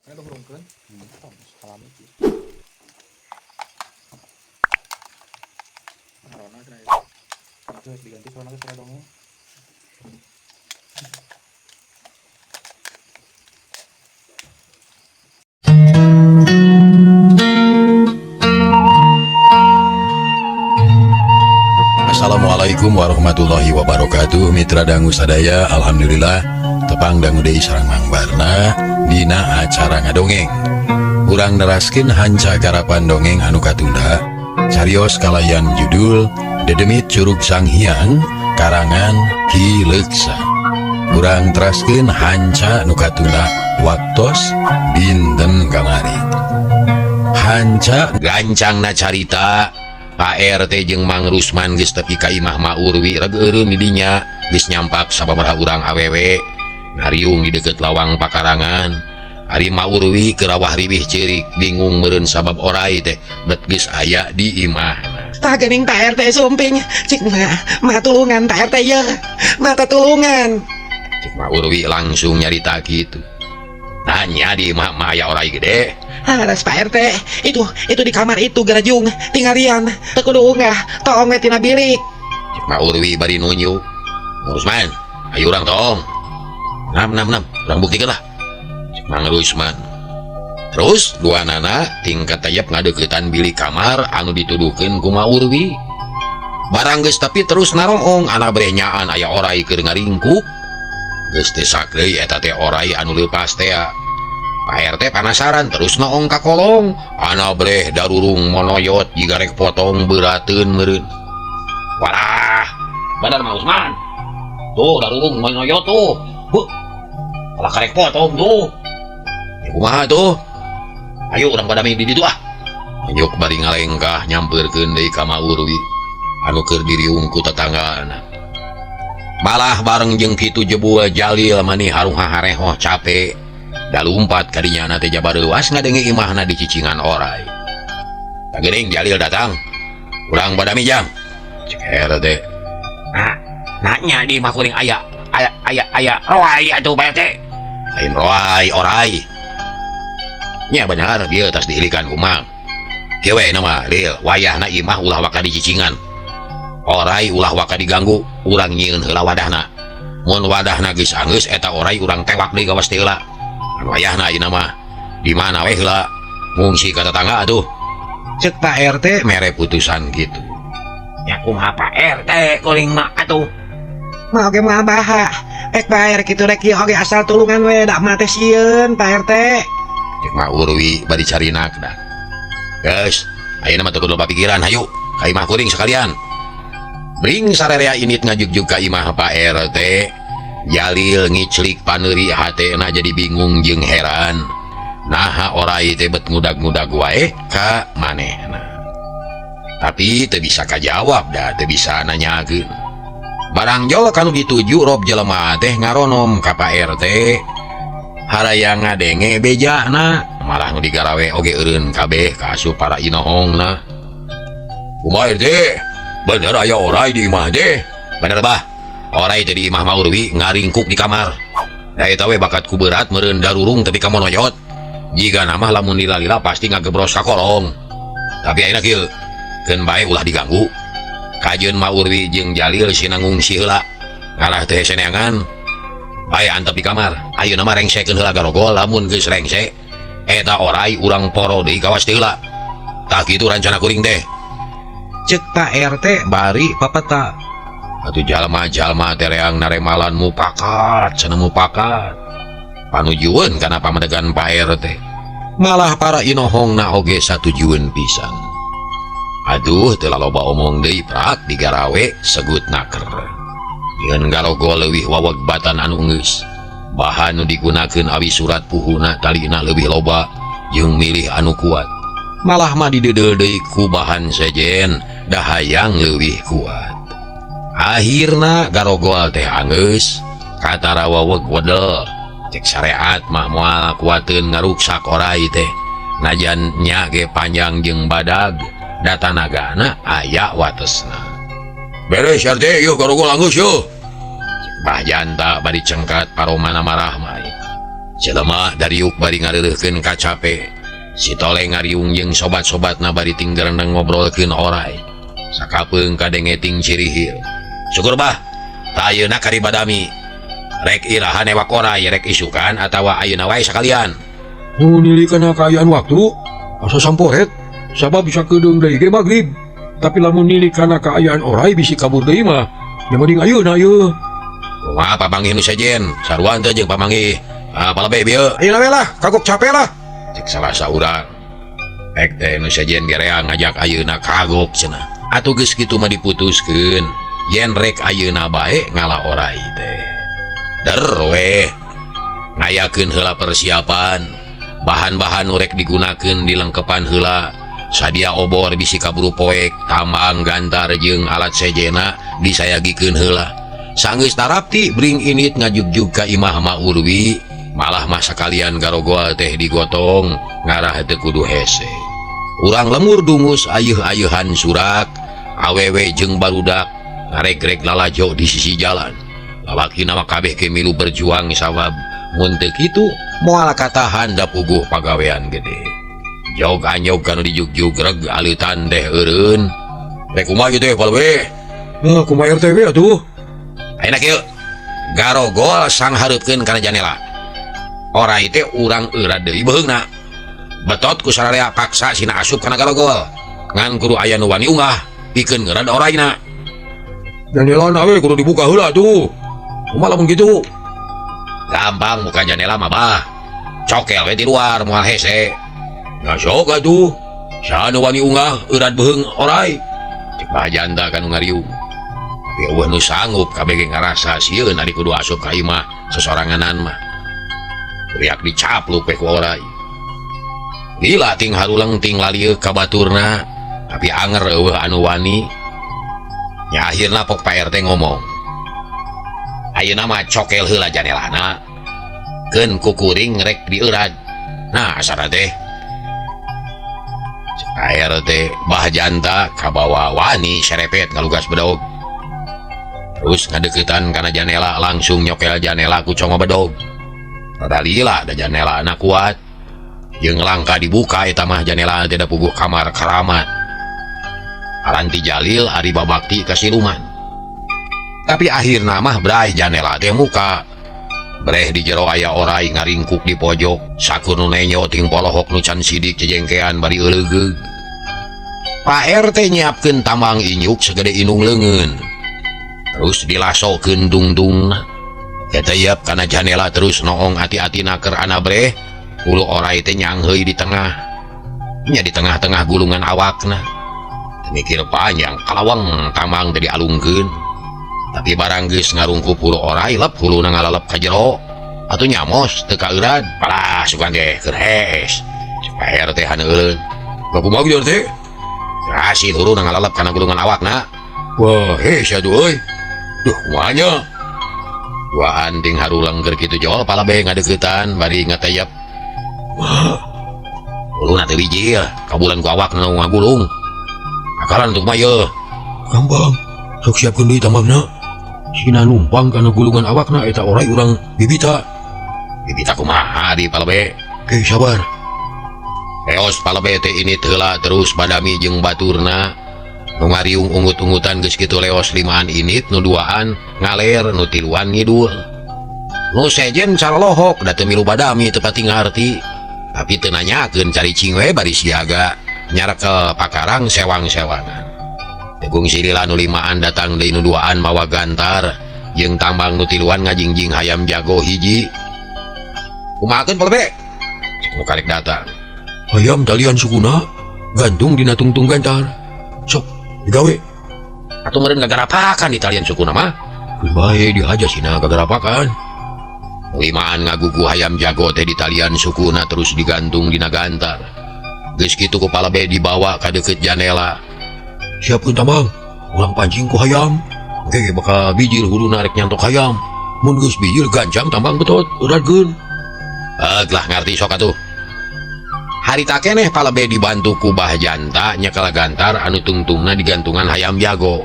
Ini hurungkeun. Salam iki. Corona cenah ieu. Itu harus diganti corona teh suara dongeng. Assalamualaikum warahmatullahi wabarakatuh. Mitra dangu sadaya, alhamdulillah tepang dangu deui sareng Mang Barna dina acara ngadongeng. Urang neraskeun hanca garapan dongeng anu katunda, carios kalayan judul Dedemit Curug Sanghyang karangan Ki Leuksa. Urang teraskeun hanca nu katunda waktos dinten kamari. Hanca gancangna carita Pak RT jeung Mang Rusman geus tepi ka imah Ma Urwi reg eureun di dinya geus nyampak sababaraha urang awewe ngariung di deukeut lawang pakarangan. Ari Ma Urwi keur rawah riwih ceurik bingung meureun sabab orai teh bet geus aya di imah. Tah geuning Pak RT sumping cik mah tulungan Pak RT ye mah tulungan. Cik Ma Urwi langsung nyarita kitu. Tanya di imah mah aya orai gede. Haras Pak RT, itu di kamar itu gerejung tinggalian teu kudu unggah toong we tina bilik. Cik Ma Urwi bari nunjuk. Mang Rusman, ayo urang toong. Nam nam nam, urang buktikeun lah. Cik Mang Rusman. Terus dua nana tingkat tayap ngadeuketan bilik kamar anu dituduhkeun ku Ma Urwi. Barang geus tapi terus naroong ana brenyaan aya orai keur ngaringkuk. Geus teu sak deui eta teh orai anu leupas teh. Pak RT panasaran terus noong ka kolong. Ana breh darurung monoyot jiga rek potong beurateun meureun. Walah, bener Mang Usman. Tuh darurung monoyot tuh. Huh. Kalah karek potong tuh. Ya kumaha tuh? Ayo urang badami di ditu ah. Nyuk bari ngalengkah nyampeurkeun deui ka Ma Urwi anu keur diriung ku tetanggana. Malah bareng jeung kitu jebul Jalil mani haruha harehoh capek. Da lumpat kadinya na teh jabar leuas ngadenge imahna di cicingan orai. Tageuning Jalil datang. Urang badami jang. Cek RT. Nah, nanya di imah kuring aya aya aya aya roai atuh Pak RT. Lain roai, orai. Nya bener dia tas diilikan ku Mang. Kieu we nama Lil, wayahna imah ulah waka dicicingan. Orai ulah waka diganggu, urang nyieun heula wadahna. Mun wadahna geus anggeus eta orai urang tewak deui gawas teh heula. Wayahna ayeuna mah di mana we heula ngungsi ka tetangga atuh. Cek Pak RT mere putusan gitu. Ya kumaha Pak RT kuring mah atuh. Mah oge moal baha. Ek bae rek kitu rek ieu oge asal tulungan we da mah teh sieun Pak RT. Cek Ma Urwi bari carinak dah. Geus, ayeuna mah teu kudu loba pikiran hayu ka imah kuring sekalian. Bring sarerea init ngajugjug ka imah Pak RT. Jalil ngiclik paneuri hatena jadi bingung jeung heran. Naha orai teh bet ngudag-ngudag wae ka manehna. Tapi teu bisa kajawab da teu bisa nanyakeun. Barang jol kanu dituju rob jelema teh ngaronom ka Pak RT. Harayang ngadenge bejana malah nu digarawe oge eureun kabeh ka asup para inohongna. Kumaha RT? Bener aya orai di imah teh? Bener bah. Orai teh di imah Ma Urwi ngaringkuk di kamar. Da eta we bakat ku berat meureun darurung tapi ka monoyot. Jiga nama lamun lila-lila pasti ngagebros ka kolong. Tapi ayeuna kieu, keun bae ulah diganggu. Kajeun Ma Urwi jeung Jalil sina ngungsi heula. Ngalah teh seneangan. Bae antep di kamar. Ayeuna mah rengsekeun heula garogol lamun geus rengse eta orai urang poro deui kawas teh heula. Tah kitu rancana kuring teh. Cek Pak RT bari papeta. Atuh jalma-jalma teh reang naremalan mupakat cenah mupakat. Panujueun kana pamadegan Pak RT. Malah para inohongna oge satujueun pisan. Aduh teu laloba omong deui prak digarawe segut naker. Nyeun garogol leuwih waweg batan anu geus. Bahan nu digunakeun awi surat puhuna talina leuwih loba jeung milih anu kuat. Malah mah dideudeuh deui ku bahan sejen dahayang leuwih kuat. Akhirna garogol teh anggeus katara waweg wedel. Cek syariat mah moal kuateun ngaruksak orai teh. Najan nya ge panjang jeung badag da tanagana aya watesna. Beres RT yeuh garogol anggeus yeuh. Cek Bah Janta bari cengkat paromana marah mah. Jelema dariuk bari ngareureurkeun kacape. Si Toleh ngariung jeung sobat-sobatna bari ting gerendeng ngobrolkeun orai. Sakapeung kadenge ting cirihir. Syukur bah, tah ayeuna kari badami. Rek iraha newak orai rek isukan atawa ayeuna wae sakalian. Mun nilai kana kaayaan waktu asa samporet sabab bisa kedeung deui ge magrib. Tapi lamun nilai kana kaayaan orai bisi kabur deui mah. Ya mending ayeuna ieu. Kumaha papanggih nu sejen? Saruan teh jeung pamanggih. Ah, palebe bieu. Ayeuna we lah, kagok capek lah. Cek salah saurang. Rek teh nu sejen gerea ngajak ayeuna kagok cenah. Atuh geus kitu mah diputuskeun. Yen rek ayeuna bae ngala orai teh. Der weh. Ngayakeun heula persiapan. Bahan-bahan nu rek digunakeun dilengkepan heula. Sadia obor bisi kaburu poek, tambang gantar jeung alat sejena disayagikeun heula. Sanggeus tarapti bring init ngajugjug ka imah Ma Urwi. Malah mah sakalian garogol teh digotong ngarah teu kudu hese. Urang lemur dungus ayeuh-ayeuhan surak, awewe jeung barudak ngaregreg lalajo di sisi jalan. Lalaki mah kabeh ke milu berjuang sabab mun teu kitu moal katahan da puguh pagawean gede. Jog anyog kanu dijugjug reg aleutan teh eureun. Rek kumaha ieu teh palwe? Heuh, kumaha RT we atuh? Ayeuna kieu. Garogol sanghareupkeun kana janela. Orai teh urang eurat deui beuheungna. Betot ku sararea paksa sina asup kana garogol. Ngan kudu aya nu wani unggah pikeun ngeurat oraina. Jandelana we kudu dibuka heula tuh. Kumaha lamun kitu? Gampang buka jandela mah bah. Cokel we di luar moal hese. Nah sok atuh. Saha nu wani unggah eurat beuheung orai? Cek Bah Janta kanu ngariung. Tapi eueuh nu sanggup kabeh ge ngarasa sieun ari kudu asup ka imah sesoranganan mah. Riak dicapluk we ku orai. Gila ting haruleng ting lalieuk ka baturna, tapi anger eueuh anu wani. Nya akhirna pok Pak RT ngomong. Ayeuna mah cokel heula janelana. Keun ku kuring rek dieurat. Nah, asana teh. Cek Pak RT Bah Janta kabawa wani serepet ngalugas bedog. Terus ngadeukeutan kana janela langsung nyokel janela ku congo bedog. Rada lila da janela na kuat. Jeung langka dibuka eta mah janela teh da puguh kamar karamat. Aranti Jalil ari babakti ka siluman. Tapi akhirna mah bray janela teh muka. Breh di jero aya orai ngaringkuk di pojok. Sakur nu nenyo ting polohok nu can sidik cejengkean bari eulegeug. Pak RT nyiapkeun tambang inyuk segede inung leungeun. Terus dilasokeun dungdungna. Keteyep kana janela terus noong ati-atina keur ana breh. Hulu orai teh nyangheui di tengah. Nya di tengah-tengah gulungan awakna. Mikir panjang kalawang tambang teh dialungkeun. Tapi barang geus ngarungkup hulu orai lep huluna ngalalep ka jero. Atuh nyamos teu kaeuran. Palah sugan teh keur hes. Cek Pak RT haneureun. Lah kumaha kieu RT? Rasid huluna ngalalep kana gulungan awakna. Wah, hes atuh euy. Duh, kumaha nya? Duaan ting harulang keur kitu jol palabe ngadeuketan bari ngateyep. Wah. Huluna teh bijil, kabulan ku awakna nu ngagulung. Akalan tuh mah yeuh. Gampang, sok siapkeun deui tambangna. Sina numpang kana gulungan awakna eta orai urang bibita. Bibita kumaha di palabe? Oke, sabar. Eos palabe teh ini heula terus badami jeung baturna. Nu ngariung ungut-ungutan geus kitu leos limaan init nu duaan ngaler nu tiluan ngidul. Nu sejen caralohok da teu milu badami teu pati ngarti. Tapi teu nanyakeun caricing we bari siaga nyarekel pakarang sewang-sewangan. Tegung silila nu limaan datang deui nu duaan mawa gantar jeung tambang nu tiluan ngajingjing hayam jago hiji. Kumahakeun palabe? Cek nu karek datang. Hayam talian sukuna gantung dina tungtung gantar. Sok digawe. Atuh meureun gagarapakan di talian sukuna mah. Keun bae dihaja sina gagarapakan. Limaan ngagugu hayam jago teh di talian sukuna terus digantung dina gantar. Geus kitu ku palabe dibawa ka deukeut janela. Siapkeun tambang, urang pancing ku hayam. Engke bakal bijil huluna rek nyantok hayam. Mun geus bijil gancang tambang betot euratkeun. Lah ngarti sok atuh. Harita keneh palabe dibantu ku Bah Janta nyekel gantar anu tungtungna digantungan hayam jago.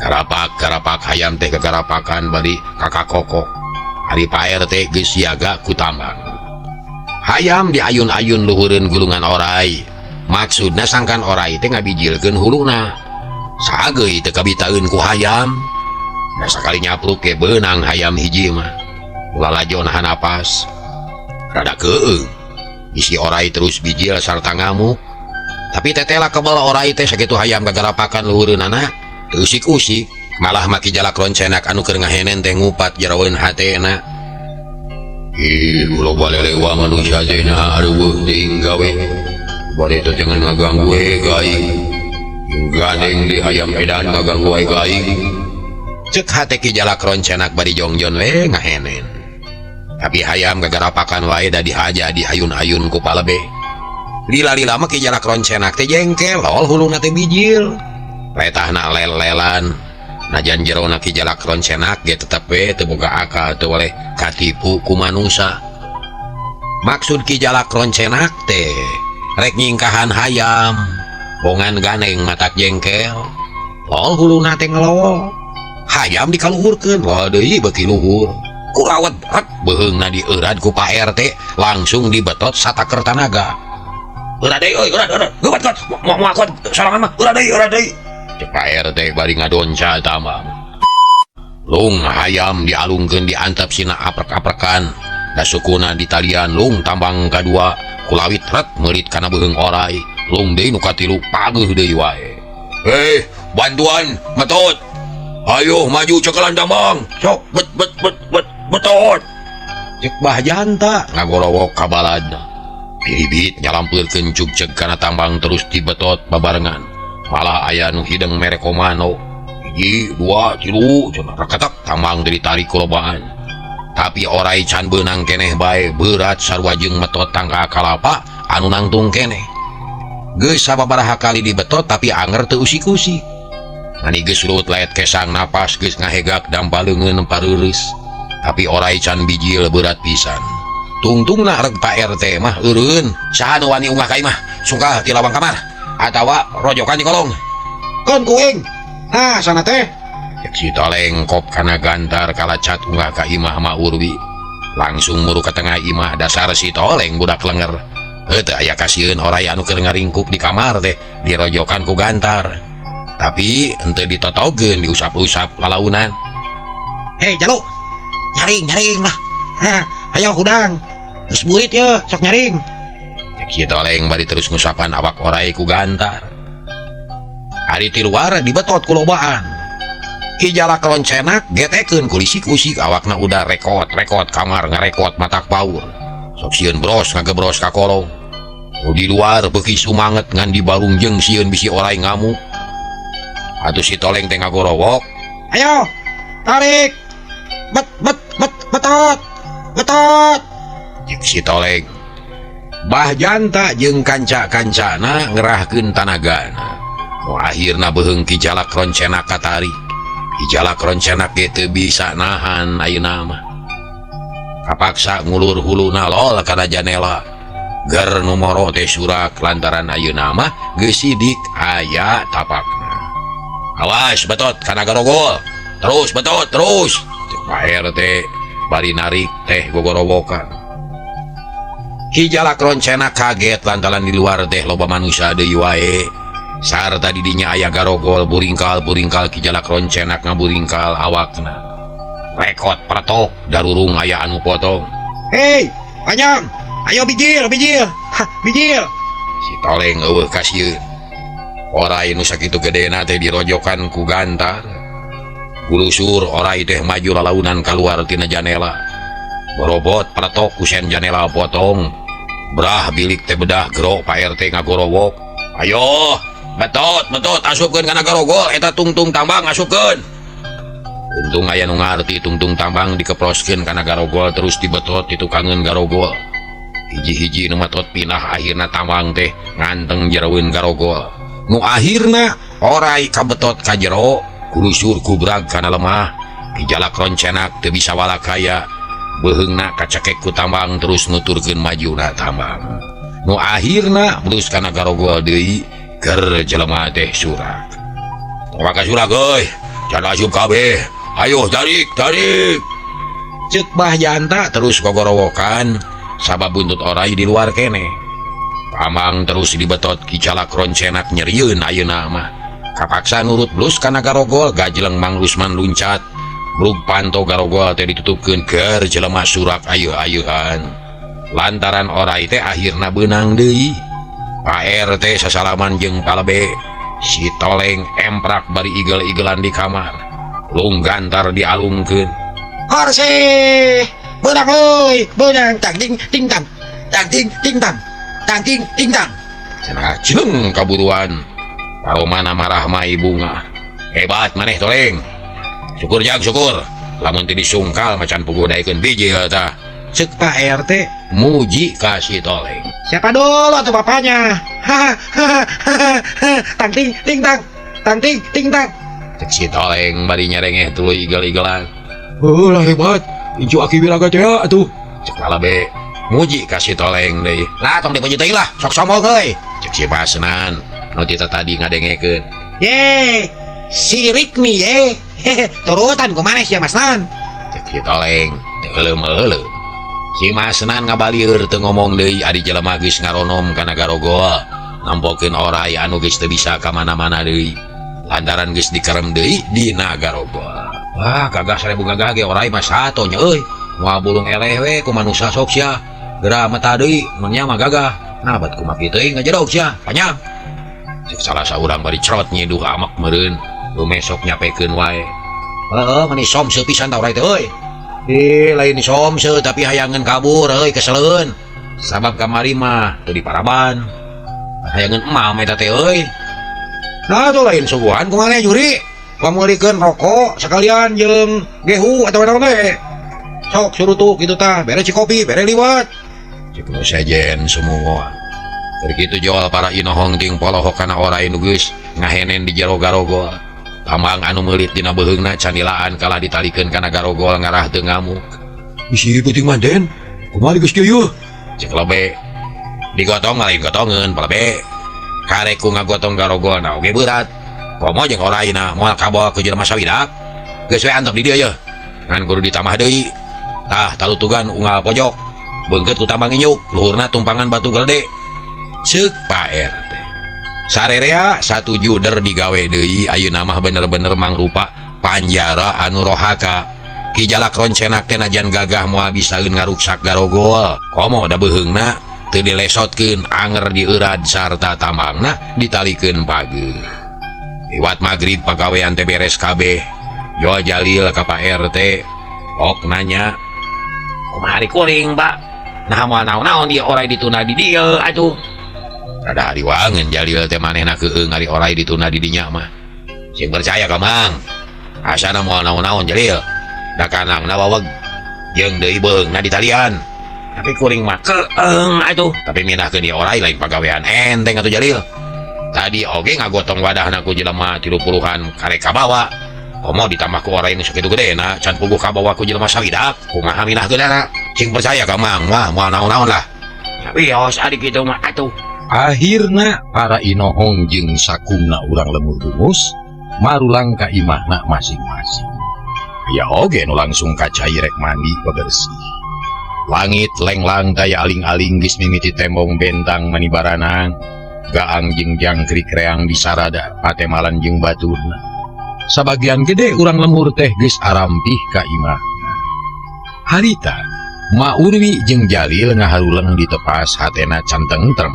Karapak-karapak hayam teh kekarapakan bari kakak kokok. Ari Pak RT geus siaga ku tambang. Hayam diayun-ayun luhureun gulungan orai. Maksudna sangkan orai teh ngabijilkeun huluna. Sageui teu kabitaeun ku hayam. Da sakali nyapluk ge beunang hayam hiji mah. Ulah lajo nahan napas. Rada keung. Bisi orai terus bijil sarta ngamuk. Tapi tetela kebel orai teh sakitu hayam gagarapakan luhureunana teu usik-usik. Malah maki jalak roncenak anu keur ngahenen teh ngupat jeroeun hatena. Ih, loba lelewa manusia teh nah aduh teuing gawe. Bade teh jangan ngaganggu we ka aing. Gandeng di hayam edan ngaganggu we ka aing. Cek hate Ki Jalak Roncenak bari jongjon we ngahenen. Tapi hayam gagarapakan wae da dihaja dihayun-hayun ku palebeh. Lila-lila mah Ki Jalak Roncenak teh jengkel, lol huluna teh bijil. Letahna lel-lelan. Najan jerona Ki Jalak Roncenak ge tetep we teu boga akal teu boleh katipu ku manusa. Maksud Ki Jalak Roncenak teh rek nyingkahan hayam, bongan ganeng matak jengkel. Lol huluna teh ngelol. Hayam dikaluhurkeun, lol deui beuki luhur. Kurawat rek beuheungna dieurat ku Pak RT, langsung dibetot sataker tanaga. Eurat deui euy, eurat eurat. Geubat got, moal kuat sorangan mah. Eurat deui, eurat deui. Cek Pak RT bari ngadonca tambang. Lung hayam dialungkeun diantep sina aprek-aprekan. Da sukuna ditalian lung tambang kadua kulawit ret meurit kana beuheung orai. Lung deui nu katilu pageuh deui wae. Hei, bantuan metot. Ayo maju cekelan tambang. Sok bet bet bet bet betot. Cek Bah Janta ngagorowok ka baladna. Piribit nyalampeurkeun cugceg kana tambang terus dibetot babarengan. Malah aya nu hideng mere komando. Hiji, dua, tilu, cenah reketek tambang teh ditarik ku lobaan. Tapi orai can beunang keneh bae berat sarua jeung metot tangka kalapa anu nangtung keneh. Geus sababaraha kali dibetot tapi anger teu usik-usik. Mani geus surut laet kesang napas geus ngahegak dampa leungeun pareureus. Tapi orai can bijil berat pisan. Tungtungna reg Pak RT mah eureun. Saha nu wani unggah ka imah? Sungkah ti lawang kamar atawa rojokan di kolong. Keun kuing. Ah, sana teh. Cek si Toleng kop kana gantar kalacat unggah ka imah Ma Urwi. Langsung muru ka tengah imah dasar si Toleng budak lenger. Heuh teu aya kasieun orai anu keur ngaringkuk di kamar teh dirojokan ku gantar. Tapi henteu ditotogeun diusap-usap lalaunan. Hei Jalu, nyaring nyaring lah. Hah, ayo hudang. Geus burit ye, sok nyaring. Cek si Toleng bari terus ngusapan awak orai ku gantar. Ari ti luar dibetot ku lobaan. Ki Jalak Roncenak getekeun ku lisik-usik awakna udah rekot-rekot kamar ngarekot matak paur. Sok sieun bros ngagebros ka kolong. Nu di luar beuki sumanget ngan dibarungjeng sieun bisi orai ngamuk. Atuh si Toleng teh ngagorowok. Ayo, tarik. Bet bet bet betot. Betot. Cek si Toleng. Bah Janta jeung kanca-kancana ngerahkeun tanagana. Nu akhirna beuheung Ki Jalak Roncenak katarik. Ki Jalak Roncenak ge teu bisa nahan ayeuna mah. Kapaksa ngulur huluna lol kana janela. Ger nu moro teh surak lantaran ayeuna mah geus sidik aya tapakna. Awas betot kana garogol. Terus betot terus. Cek Pak RT bari narik teh gogorowokan. Ki Jalak Roncenak kaget lantaran di luar teh loba manusia deui wae. Sarta di dinya aya garogol buringkal-buringkal Ki Jalak Roncenak ngaburingkal awakna. Rekot pertok darurung aya anu potong. Hei, panjang. Ayo bijil, bijil. Hah, bijil. Si Toleng eueuh kasieun. Orai nu sakitu gedena teh dirojokan ku gantar. Gulusur orai teh maju lalaunan kaluar tina janela. Borobot pertok kusen janela potong. Brah bilik teh bedah gero Pak RT ngagorowok. Ayo, betot, betot asupkeun kana garogol eta tungtung tambang asupkeun. Untung aya nu ngarti tungtung tambang dikeproskeun kana garogol terus dibetot ditukangeun garogol. Hiji-hiji nu matot pinah akhirna tambang teh nganteng jeroeun garogol. Nu akhirna orai kabetot ka jero, kulusur kubrag kana lemah. Ki Jalak Roncenak teu bisa walakaya. Beuheungna kacekek ku tambang terus nuturkeun majuna tambang. Nu akhirna terus kana garogol deui ger jelema teh surak. Tong ka surak euy, can asup kabeh. Ayo tarik, tarik. Cek Bah Janta terus gogorowokan. Sabab buntut orai di luar kene. Pamang terus dibetot Ki Jalak Roncenak nyerieun ayeuna mah. Kapaksa nurut blus kana garogol gajleng Mang Rusman luncat. Brug panto garogol teh ditutupkeun keur jelema surak ayeuh-ayeuhan. Lantaran orai teh akhirna beunang deui. Pak RT sasalaman jeung palebe. Si Toleng emprak bari igel-igelan di kamar. Lung gantar dialungkeun. Horse, beunang euy, beunang tang ting ting tang. Tang ting ting tang. Tang ting ting tang. Cenah jeung kaburuan. Paromana marah mai bunga. Hebat maneh Toleng. Syukur jag syukur. Lamun teu disungkal macan puguh daekeun bijil tah. Ceuk Pak RT muji ka si Toleng. Siapa dulu atau bapaknya? Hahaha, tang ting ting tang. Tang ting ting tang. Cek si Toleng bari nyerengeh tuluy igel-igelan. Heuh lah hebat. Incu aki wiraga teh atuh. Cek lalabe muji ka si Toleng deui. Lah tong dipuji teuing lah, sok sombong euy. Cek si Basnan nu ti tadi ngadengekeun. Ye, sirik nih ye. Hehe, turutan ku maneh sia Masnan. Cek si Toleng teu euleum-euleum. Si Masnan ngabalieur teu ngomong deui ari jelema geus ngaronom kana garogol. Nampokeun orai anu geus teu bisa ka mana-mana deui. Lantaran geus dikerem deui dina garogol. Wah, gagah 1000 gagah ge orai mah sato nya euy. Moal bulung eleh we ku manusa sok sia. Geura mata deui mun nya mah gagah. Nah bat kumaha kieu teuing ngajedog sia, panjang. Cek salah saurang bari cerot nyiduh amek meureun. Nu mesok nyapekeun wae. Heueuh mani somse pisan ta orai teh euy. Lain somse tapi hayangeun kabur euy keseleun. Sabab kamari mah teu diparaban. Hayangeun emam eta teh euy. Nah tuh lain suguhan kumaha juri. Pameulikeun rokok sekalian jeung gehu atawa naon we. Sok surutu kitu tah, bere cikopi, bere liwat. Cek nu sejen semua. Keur kitu jual para inohong ting polohok kana orai nu geus ngahenen di jero garogol. Tambang anu meulit dina beuheungna canilaan kalah ditalikeun kana garogol ngarah teu ngamuk. Bisi peuting manten, kumaha geus kieu? Cek lebe. Digotong lain gotongeun palebe. Karek ku ngagotong garogolna oge berat. Komo jeung oraina moal kabawa ku jelema sawidak. Geus we antep di dieu yeuh. Ngan kudu ditambah deui. Tah talutugan unggal pojok. Beungkeut ku tambang inyuk, luhurna tumpangan batu gede. Ceuk Pak RT. Sarerea satuju der digawe deui ayeuna mah bener-bener mangrupa panjara anu rohaka. Ki Jalak Roncenak teh najan gagah moal bisaeun ngaruksak garogol. Komo da beuheungna teu dilesotkeun anger dieurat sarta tambangna ditalikeun pageuh. Liwat magrib pagawean teh beres kabeh. Jual Jalil ka Pak RT. Ok nanya, kumaha ari kuring, Pak? Nah moal naon-naon ieu orai dituna di dieu atuh. Rada hariwangeun Jalil teh manehna keueung ari orai dituna di dinya mah. Sing percaya ka Mang. Asana moal naon-naon Jalil. Da kanangna waweg jeung deui beungna ditalian. Tapi kuring mah keueung atuh. Tapi minahkeun ieu orai lain pagawean enteng atuh Jalil. Tadi oge ngagotong wadahna ku jelema 30-an karek kabawa. Komo ditambah ku orai nu sakitu gedena can puguh kabawa ku jelema sawidak. Kumaha minahkeunana? Sing percaya ka Mang mah moal naon-naon lah. Wios ari kitu mah atuh. Akhirna para inohong jeung sakumna urang lemur rumus marulang ka imahna masing-masing. Ya oge nu langsung ka cai rek mandi bebersih. Langit lenglang daya aling-aling geus mimiti tembong bentang manibaranang. Gaang jeung jangkrik reang disarada patemalan jeung baturna. Sabagian gede urang lemur teh geus arampih ka imahna. Harita Ma Urwi jeung Jalil ngaharuleng ditepas hatena can tentrem.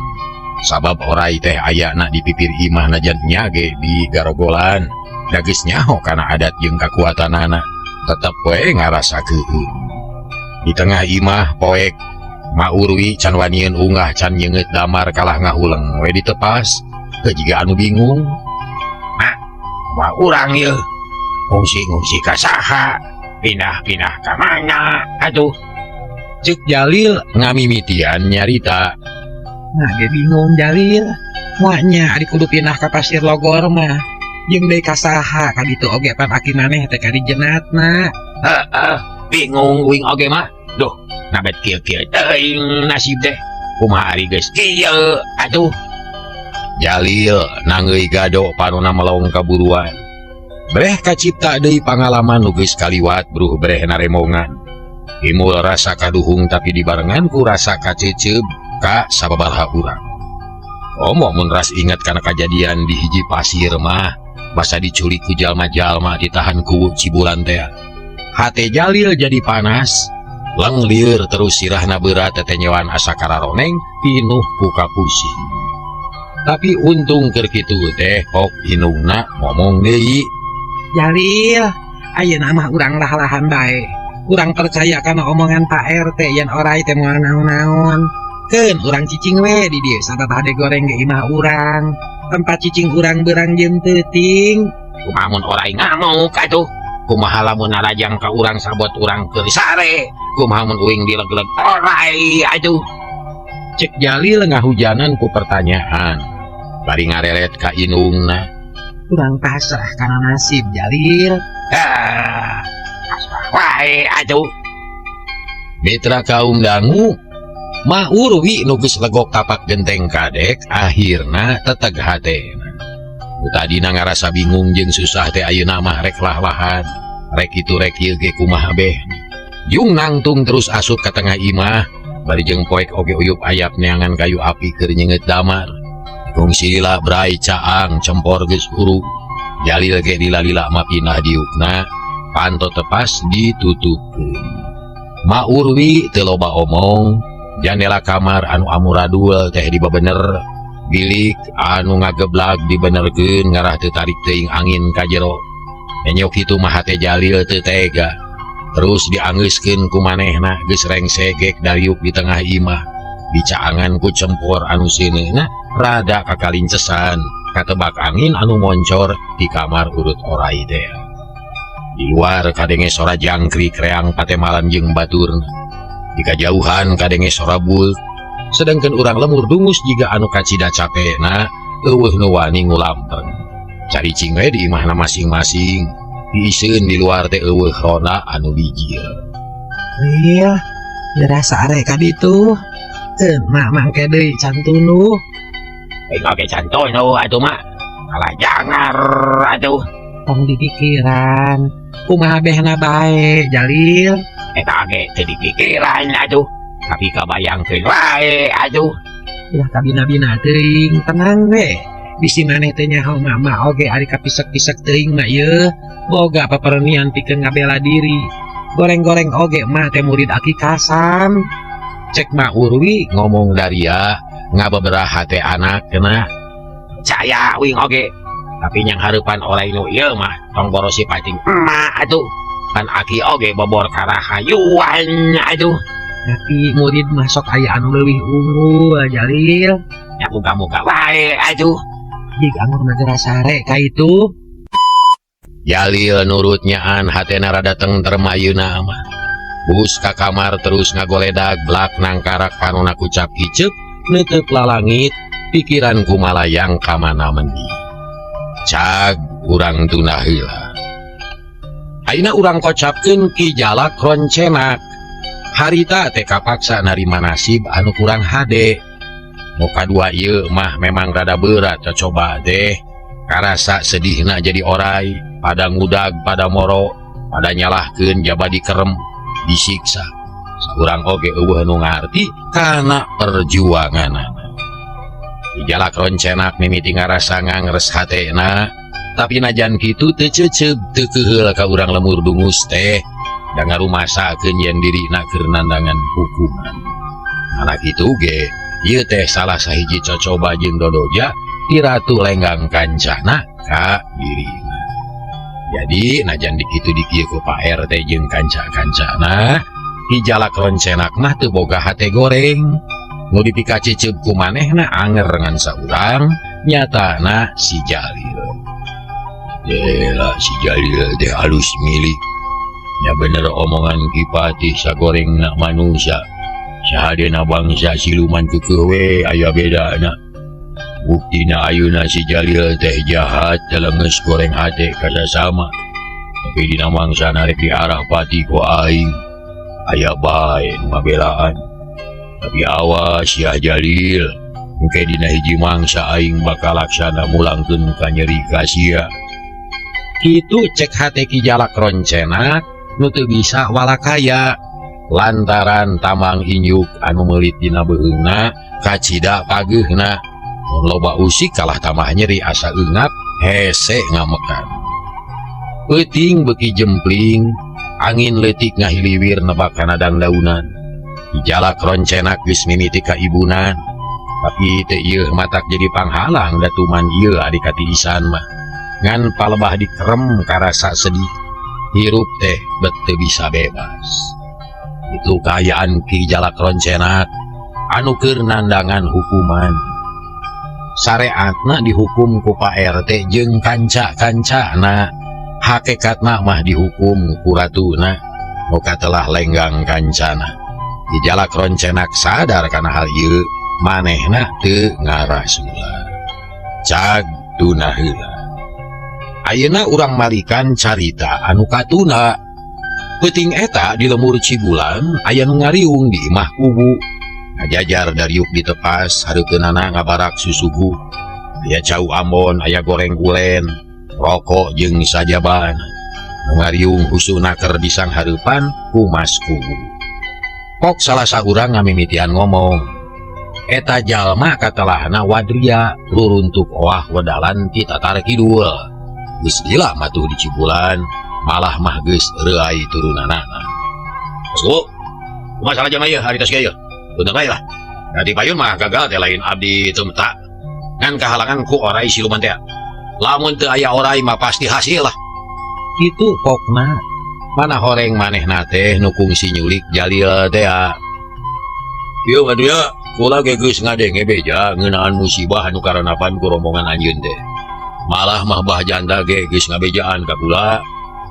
Sabab orai teh ayana di pipir imah najan nyage di garogolan. Da geus nyaho kana adat jeung kakuatanana, tetep we ngarasa keueung. Di tengah imah poek Ma Urwi can wanieun unggah can nyeungeut damar kalah ngahuleng we ditepas. Teu jiga anu bingung. Mak, ma urang ieu ngungsi-ngungsi ka saha? Pindah-pindah ka mana atuh? Cek Jalil ngamimitian nyarita. Nah, ge bingung Jalil. Muanya ari kudu pindah ka Pasir Logor mah. Jeung deui ka saha ka ditu oge pan aki maneh teh ka dijenatna. Heeh, bingung uing oge mah. Duh, nabet kieu-kieu teuing nasib teh. Kumaha ari geus kieu atuh. Jalil nangeui gado panona melong kaburuan. Breh kacipta deui pangalaman nu geus kaliwat bruh breh naremongan. Timbul rasa kaduhung tapi dibarengan ku rasa kaceceb ka sababaraha urang. Komo mun ras inget kana kajadian di hiji pasir mah basa diculik ku jalma-jalma ditahan ku cibulan teh. Hate Jalil jadi panas, leng lieur terus sirahna berat tetenyoan asa kararoneng pinuh ku kapusing. Tapi untung keur kitu teh kok indungna ngomong deui. Jalil, ayeuna mah urang lah-lahan bae. Urang percaya kana omongan Pak RT yen orai teh moal naon-naon. Keun urang cicing we di dieu sabab hade goreng ge imah urang. Tempat cicing urang beurang jeung teuting. Kumaha mun orai ngamuk atuh? Kumaha lamun narajang ka urang sabot urang keur sare? Kumaha mun uing dileg-leg orai atuh? Cek Jalil ngahujanan ku pertanyaan. Bari ngareret ka indungna. Urang pasrah kana nasib Jalil. Ah, pasrah wae atuh. Mitra kaum dangu, Ma Urwi nu geus legok tapak genteng kadek akhirna teteg hatena. Nu tadina ngarasa bingung jeung susah teh ayeuna mah rek lah-lahan. Rek kitu rek ieu ge kumaha beh. Jung nangtung terus asup ka tengah imah, bari jeung poek oge uyup ayap neangan kayu api keur nyeungeut damar. Kungsi lila brai caang cempor geus hurug. Jalil ge lila-lila mah pindah diukna, panto tepas ditutupkeun. Ma Urwi teu loba omong, jandela kamar anu amuradul teh dibebener, bilik anu ngageblag dibenerkeun ngarah teu tarik teuing angin ka jero. Nenyok kitu mah hate Jalil teu tega. Terus dianggeuskeun ku manehna geus rengsegek dariuk di tengah imah. Dicaangan ku cempor anu seuneuna rada kakalincesan katebak angin anu moncor di kamar urut orai teh. Di luar kadenge sora jangkrik reang patemalan jeung baturna. Di kajauhan kadenge sora bul. Sedangkan urang lemur dungus jiga anu kacida capekna eueuh nu wani ngulampeng. Caricing we di imahna masing-masing. Diiseun di luar teh eueuh ronda anu bijil. Iya, dirasa arek ka ditu. Teu mak mangke deui can tunduh. Aing oge can tunduh atuh mak. Kalah jangar atuh. Tong dipikiran. Kumaha behna bae Jalil. Eta oge teu dipikiran atuh. Tapi kabayangkeun wae atuh. Ulah kabina-bina teuing, tenang we. Bisi maneh teh nyaho mama oge ari kapisek-pisek teuing mah ieu. Boga papernian pikeun ngabela diri. Goreng-goreng oge mah teh murid Aki Kasam. Cek Ma Urwi ngomong daria ngabeberah hate anak kena. Caya uing oge. Tapi nyang hareupan orai nu ieu mah tong borosi pating emak atuh. Pan aki oge bobor karahayuan atuh. Tapi murid mah sok aya anu leuwih unggul Jalil. Ya muga-muga wae atuh. Jig angur mah geura sare ka itu. Jalil nurut nyaan hatena rada tentrem ayeuna mah. Bus ka kamar terus ngagoledag blak nangkarak panona kucap kicep netep lalangit pikiran kumalayang ka mana mendi. Cag urang tunda heula. Ayeuna urang kocapkeun Ki Jalak Roncenak. Harita teh kapaksa narima nasib anu kurang hade. Nu kadua ieu mah memang rada berat cocoba teh. Karasa sedihna jadi orai, pada ngudag, pada moro, pada nyalahkeun jaba dikerem, disiksa. Saurang oge eueuh nu ngarti kana perjuanganana. Ki Jalak Roncenak mimiti ngarasa ngangres hatena, tapi najan kitu teu ceuceub teu keuheul ka urang lemur dungus teh. Da ngarumasakeun yen dirina keur nandangan hukuman. Anak kitu ge, ieu teh salah sahiji cocoba jeung dodoja ti Ratu Lenggang Kancana ka dirina. Jadi najan dikitu dikieu ku Pak RT jeung kanca-kancana, Ki Jalak Roncenak mah teu boga hate goreng. Nu dipikacecep ku manehna anger ngan saurang, nyatana si Jalil. Dela si Jalil teh halus milik. Nya bener omongan Ki Patih sagorengna manusia. Sahadena bangsa siluman kekeuh we aya bedana. Buktina ayeuna si Jalil teh jahat telenges goreng hate kasasama. Tapi dina mangsa narek di arah pati ku aing. Aya bae nu ngabelaan. Tapi awas ya Jalil, engke dina hiji mangsa aing bakal laksana mulangkeun ka nyeri ka sia. Kitu cek hate Ki Jalak Roncenak nu teu bisa walakaya. Lantaran tamang injuk anu meulit dina beuheungna kacida pageuhna. Mun loba usik kalah tambah nyeri asa eungap hese ngamekan. Peuting beuki jempling, angin leutik ngahiliwir nebak kana dangdaunan. Jalak roncenak geus mimiti ka ibunan. Tapi teu ieu matak jadi panghalang datuman ieu ari katiisan mah. Ngan palebah dikerem karasa sedih. Hirup teh bet teu bisa bebas. Itu kaayaan Ki Jalak Roncenak anu keur nandangan hukuman. Sareatna dihukum ku Pak RT jeung kanca-kancana. Hakekatna mah dihukum ku ratuna. Nu katelah lenggang kancana. Ki Jalak Roncenak sadar kana hal ieu, manehna teu ngarasula. Cag tuna heula. Ayeuna urang malikan carita anu katuna. Peuting eta di lemur Cibulan aya nu ngariung di imah kubu. Ngajajar dariuk ditepas hareupeunana ngabarak susugu. Aya cau Ambon, aya goreng ulen, rokok jeung sajaban. Nu ngariung husuna keur disanghareupan ku Mas Kubu. Kok salah saurang ngamimitian ngomong. Eta jalma katelahna Wadria ruruntuk oah wedalan ti Tatar Kidul. Geus lila matuh di Cibulan, malah mah geus reuai turunanana. Mas Kubu, kumaha salah jalma ieu harita sia ieu? Bener bae lah. Da di payun mah gagal teh lain abdi teu meta. Ngan kahalangan ku orai siluman teh. Lamun teu aya orai mah pasti hasil lah. Kitu pokna. Mana horeng manehna teh nu kungsi nyulik Jalil teh. Ieu mah dia kula ge geus ngadenge beja ngeunaan musibah anu karanapan ku rombongan anjeun teh. Malah mah Bah Janda ge geus ngabejaan ka kula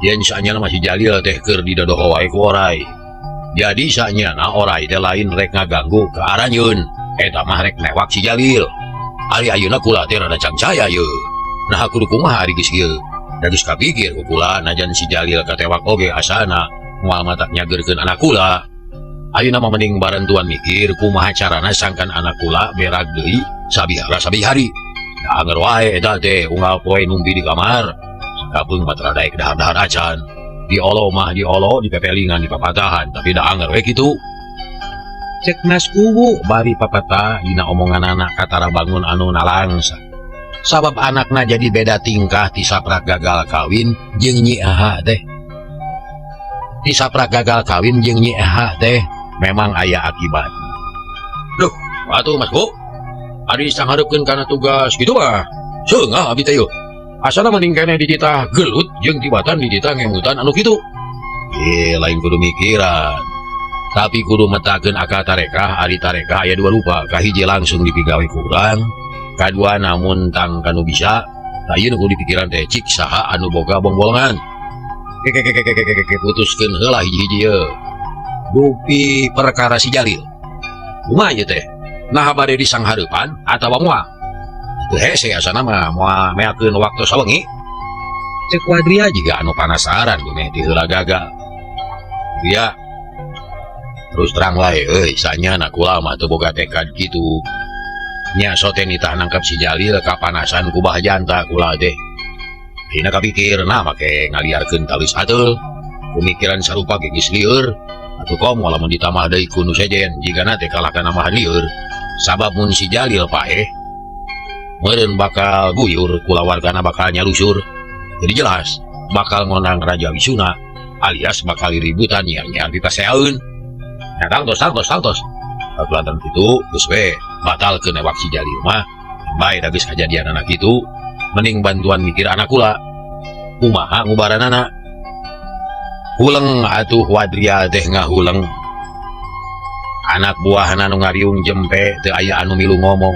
yen saenyana masih Jalil teh keur didodoho wae ku orai. Jadi saenyana orai teh lain rek ngaganggu ka aranjeun, eta mah rek newak si Jalil. Ari ayeuna kula teh rada cangcaya ye. Nah kudu kumaha ari geus ieu? Da geus kapikir ku kula najan si Jalil katewak oge asana moal matak nyageurkeun anak kula. Ayeuna mah mending barentuan mikir kumaha carana sangkan anak kula berag deui sabihara sabihari. Da anger wae eta teh unggal poe numpi di kamar. Kapeung mah tara daek dahar-dahar acan. Diolo mah diolo, dipepelingan dipapatahan, tapi da anger we kitu. Cek Mas Kuwu bari papatah dina omongan anak katara bangun anu nalangsa. Sabab anakna jadi beda tingkah ti saprak gagal kawin jeung Nyi Aha teh. Ti saprak gagal kawin jeung Nyi Aha teh memang aya akibat. Duh, atuh Mas Kuwu. Ari sanghareupeun kana tugas kitu mah. Seungah abdi teh yeuh. Asana mending keneh dititah gelut jeung tibatan dititah ngemutan anu kitu. Lain kudu mikiran. Tapi kudu metakeun akal tarekah, ari tarekah aya dua rupa. Kahiji langsung dipigawe ku urang, kadua namun tang kanu bisa. Tah ieu nu kudu dipikiran teh cik saha anu boga bongbolongan. Kekekekekekekeke putuskeun heula hiji-hiji ieu. Dupi perkara si Jalil. Kumaha ieu teh? Nah bade disanghareupan atawa moal? Teu hese asana mah moal meakeun waktu sawengi. Cek Wadria jiga anu panasaran dumeh ti heula gagal. Dia terus terang wae euy sanyana kula mah teu boga tekad kitu. Nya sote nitah nangkep si Jalil kapanasan ku Bah Janta kula teh. Dina kapikir nah make ngaliarkeun talis ateul. Pemikiran sarupa ge geus lieur. Atuh komo lamun ditambah deui ku nu sejen jigana teh kalah kana mah lieur. Sabab mun si Jalil paeh meureun bakal guyur kulawargana bakal nyalusur. Jadi jelas bakal ngondang Raja Wisuna alias bakal ributan nyiar-nyiar di paseaeun. Nah, tangtos tangtos tangtos. Lantaran itu geus we batal ke newak si Jalil mah. Bae da geus kajadian anak itu mending bantuan mikir anak kula. Kumaha ngubaranana? Huleng atuh Wadria teh ngahuleng. Anak buahna nu ngariung jempe teu aya anu milu ngomong.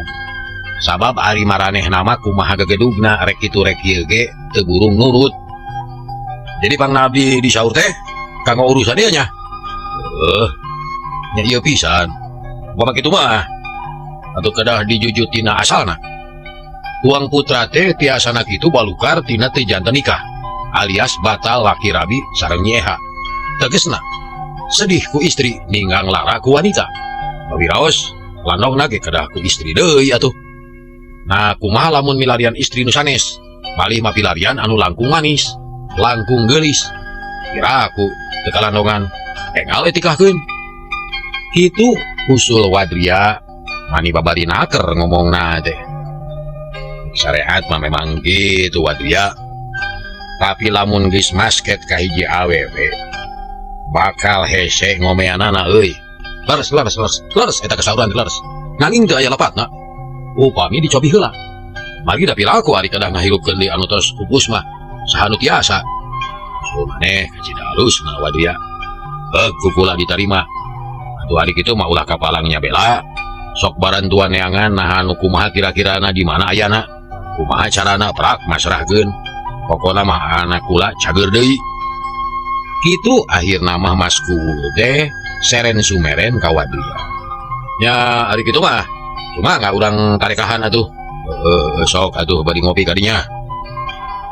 Sabab ari maranehna mah kumaha gegedugna rek kitu rek kieu ge teu burung nurut. Jadi pang nabi disaur teh kanggo urusan ieu nya. Nya ieu pisan. Kumaha kitu mah? Atuh kedah dijujut tina asalna. Tuang putra teh tiasana kitu balukar tina teu janten nikah alias batal laki rabi sareng Nyi Eha. Tegesna sedih ku istri ninggang lara ku wanita. Bawiraos landongna ge kedah ku istri deui atuh. Nah kumaha lamun milarian istri nu sanes? Malih mah pilarian anu langkung manis, langkung geulis. Kira aku teu kalandongan engal etikahkeun. Kitu usul Wadria mani babari naker ngomongna teh. Syariat mah memang gitu Wadria. Tapi lamun geus masket ka hiji awewe bakal hese ngomeanana euy. Leres leres leres leres eta kasauran leres. Nanging teu aya lepatna. Upami dicobi heula. Margi da piraku ari kedah ngahirupkeun deui anu tos pupus mah saha nu tiasa. Usul maneh kacida alusna Wadria. Heug ku kula ditarima. Atuh ari kitu mah ulah kapalangnya bela. Sok barantuan neangan naha nu kumaha kira-kirana di mana ayana. Kumaha carana prak masrahkeun. Pokona mah anak kula cager deui. Kitu akhirna mah Mas Kuwu teh seren sumeren ka Wadria. Nya ari kitu mah cuma nggak urang tarekahan atuh. Sok atuh bari ngopi kadinya.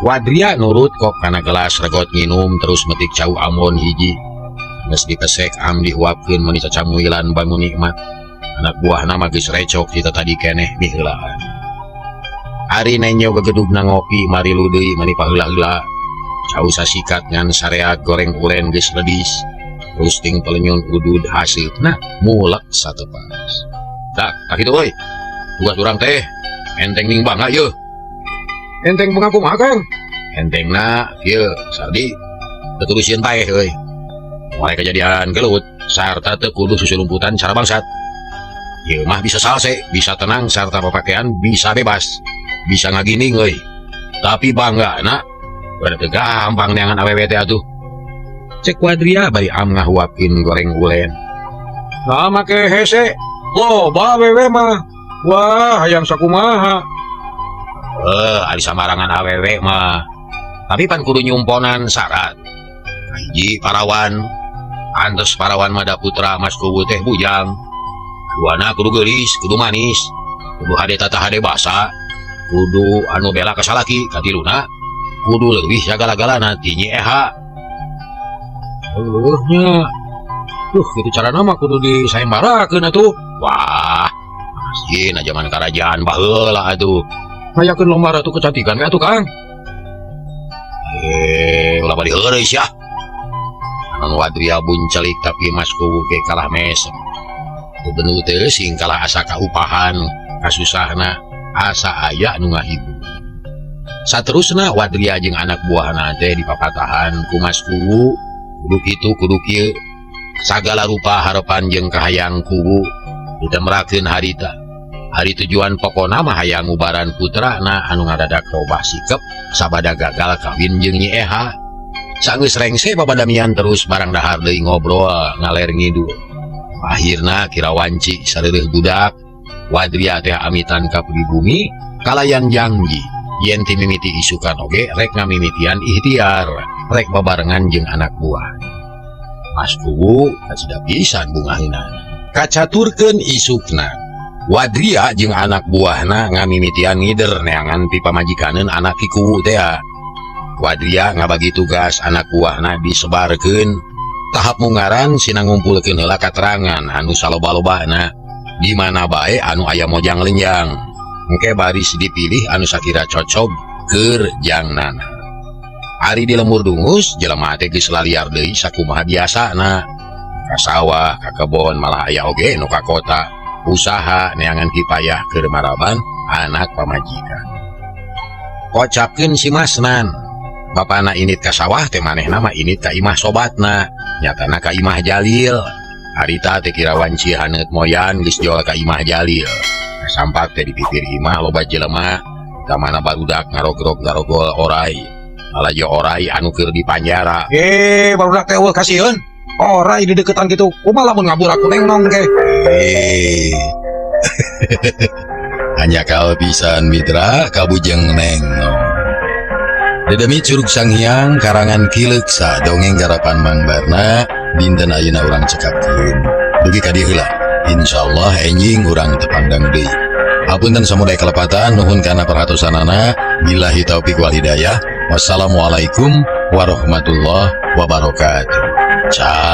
Wadria nurut kok kana gelas regot nginum terus metik cau ambon hiji. Geus dipesek am dihuapkeun meuni cacamuilan bangun nikmat. Anak buahna mah geus recok ti tadi keneh miheulaan. Ari nenyo gegedugna ngopi marilu deui mani paheula-heula. Cau sasikat ngan sareat goreng ulen geus ledis. Rusting pelenyun udud hasilna mulek satepas. Tak, tak kitu euy. Tugas urang teh enteng ning bangga yeuh. Enteng pengaku mah Kang. Entengna kieu Sardi teu kudu sieun paeh euy. Mulai kejadian gelut sarta teu kudu susulumputan cara bangsat. Ieu mah bisa salse, bisa tenang sarta papakaian bisa bebas. Bisa ngagining euy. Tapi bangga na bada teu gampang neangan awewe teh atuh. Cek Wadria bari am ngahuapkeun goreng ulen. Nah make hese. Loba awewe mah. Wah, hayang sakumaha. Ari samarangan awewe mah. Tapi pan kudu nyumponan syarat. Hiji parawan, antos parawan mah da putra Mas Kuwu teh bujang. Duana kudu geulis, kudu manis, kudu hade tata hade basa, kudu anu bela ka salaki, katiluna kudu leuwih sagala-galana ti Nyi Eha. Heueuh nya. Duh, kitu carana mah kudu disayembarakeun atuh. Wah, masih na zaman kerajaan baheula atuh. Ngayakeun lomba ratu kecantikan we atuh, Kang. Ulah bari heureuy sia. Anon Wadria buncelik tapi Mas Kuwu ge kalah mesem. Gubernur teh sing kalah asa kaupahan, kasusahna asa aya nu ngahibur. Saterusna Wadria jeung anak buahna teh dipapatahan ku Mas Kuwu, kudu kitu kudu kieu. Sagala rupa harepan jeung kahayang kuwu ditemrakeun harita. Hari tujuan pokona mah hayang ngubaran putrana anu ngadadak robah sikep sabada gagal kawin jeung Nyi Eha. Sanggeus rengse babadamian terus barang dahar deui ngobrol ngaler ngidul. Akhirna kira wanci sareureun budak Wadria teh amitan ka pribumi kalayan janji yen ti mimiti isukan oge rek ngamimitian ikhtiar rek babarengan jeung anak buah. Mas Kuwu kacida pisan bungahina. Kacaturkeun isukna Wadria jeung anak buahna ngamimitian ngider neangan pi pamajikaneun anak Ki Kuwu teh. Wadria ngabagi tugas anak buahna disebarkeun. Tahap mungaran sina ngumpulkeun heula katerangan anu saloba-lobana di mana bae anu aya mojang lenjang. Engke baris dipilih anu sakira cocok keur jangnana. Ari di lemur dungus jelema teh geus laliar deui sakumaha biasana. Ka sawah, ka kebon malah aya oge nu ka kota. Usaha neangan kipayah keur maraban anak pamajikan. Kocapkeun si Masnan. Bapana init ka sawah teh manehna mah init ka imah sobatna, nyatana ka imah Jalil. Harita teh kira wanci haneut moyan geus jol ka imah Jalil. Sampak teh di pipir imah loba jelema, ka mana barudak ngarogrog garogol orai. Lalajo orai anu keur di panjara. Barudak teh eueuh kasieun. Orai di deketan kitu, kumaha lamun ngabur aku nengnong ke. Hanya kau pisan mitra kabujeng nengnong. Dedemi Curug Sanghyang karangan Ki Leuksa dongeng garapan Mang Barna dinten ayeuna urang cekapkeun. Dugi ka dieu heula. Insyaallah enjing urang tepangdang deui. Hapunten samudaya kalepatan nuhun kana perhatosanana. Billahi taufik wal hidayah. Wassalamualaikum warahmatullahi wabarakatuh. Ciao.